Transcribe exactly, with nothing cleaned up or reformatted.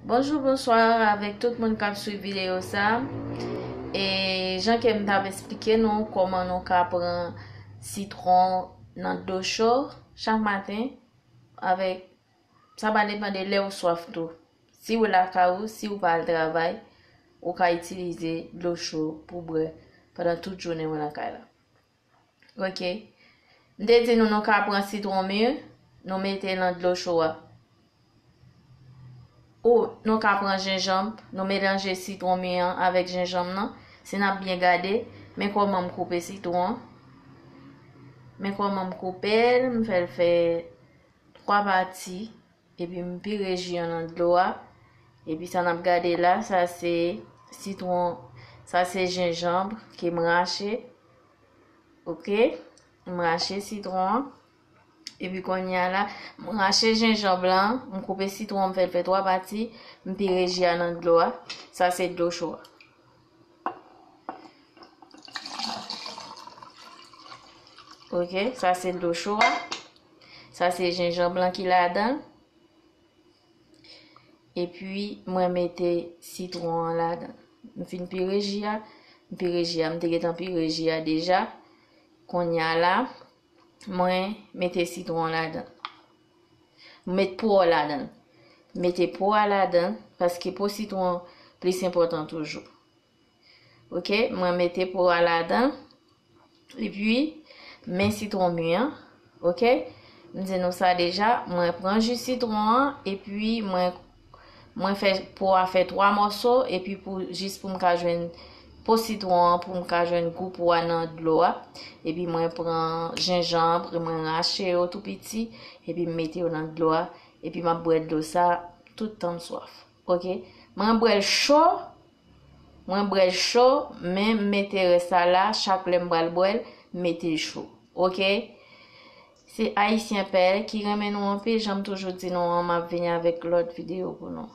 Bonjou, bonswa avèk tout moun k ap swiv videyo sa. E jan ke m t ap esplike nou kòman nou ka pran sitwon nan dlo cho chak maten avèk, sa va depann de lè ou swaf tou. Si ou lakay ou, si ou pa al travay, ou ka itilize dlo cho pou bwè pandan tout jounen w lakay la. Ok. M te di nou, nou ka pran sitwon mi, nou mete nan dlo cho a. Ou nou ka pran jenjanm, nou melanje sitwon mi an avèk jenjanm nan. Si n ap byen gade, men kòman m koupe sitwon an. Men kòman m koupe l, m fè l fè twa pati, epi m pire ji an nan dlo a. Epi sa n ap gade la, sa se sitwon, sa se jenjanm ke m rache. Ok, m rache sitwon an. Epi kounye a la, m rache jenjanm lan, m koupe sitwon, m fè l fè twa pati, m pire ji a nan dlo a. Sa se dlo cho a. Ok, sa se dlo cho a. Sa se jenjanm lan ki ladan. Epi mwen mete sitwon an ladan. M fin pire ji a, m pire ji a, m te gentan pire ji a deja. Kounye a la, mwen mete sitwon an ladan. M met po a ladan. Mete po a ladan, paske po sitwon plis enpòtan toujou. Ok, mwen mete po a ladan. Epi, men sitwon mi an. Ok, m di nou sa deja. Mwen pran ji sitwon an, epi mwen, mwen fè po a fè twa mòso, epi pou, jis pou m ka jwenn po sitwon an, pou m ka jwenn gou po a nan dlo a. Epi mwen pran jenjanm, mwen rache yo tou piti, epi m mete yo nan dlo a. Epi m ap bwè dlo sa tout tan m swaf. Ok, mwen bwè l cho. Mwen bwè l cho, men m mete rès la la, chak lè m pral bwè l, m mete l cho. Ok? Se Ayisyen Pèl ki renmen nou anpil, jan m toujou di nou an, m ap vini avèk lòt videyo pou nou.